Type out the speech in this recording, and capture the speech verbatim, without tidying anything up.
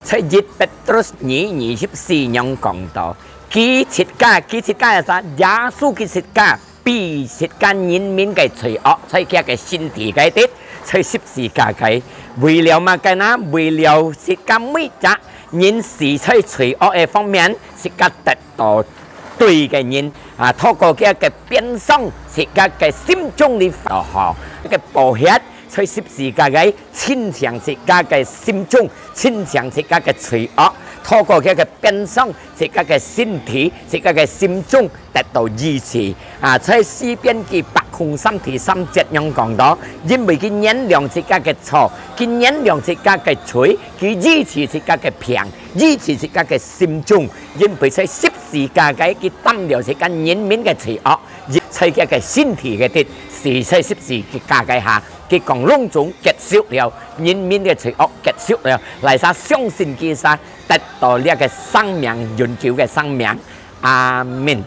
在一Petrus二二十四仰講到，佢自家，佢自家係啥？耶穌佢自家，被自家人民个罪惡，在佢个身體个底，在十字架个。為了麼个呢？為了自家每隻人死在罪惡个方面，自家得到對个人啊，透過佢个鞭傷，自家个心中裡好，个寶血在十字架个清淨自家个心中，清淨自家个罪惡，透過佢个鞭傷，自家个身體，自家个心中得到醫治。啊，在詩篇一百空三第三節樣講到，因為佢原諒自家个錯，佢原諒自家个罪，佢醫治自家个病，醫治自家个心中，因為在十字架个佢擔了自家人民个罪惡，在佢个身體个底，死在十字架个下，佢講攏總結束了，人民个罪惡結束了，哪儕相信佢儕得到這个生命，永久个生命。阿門。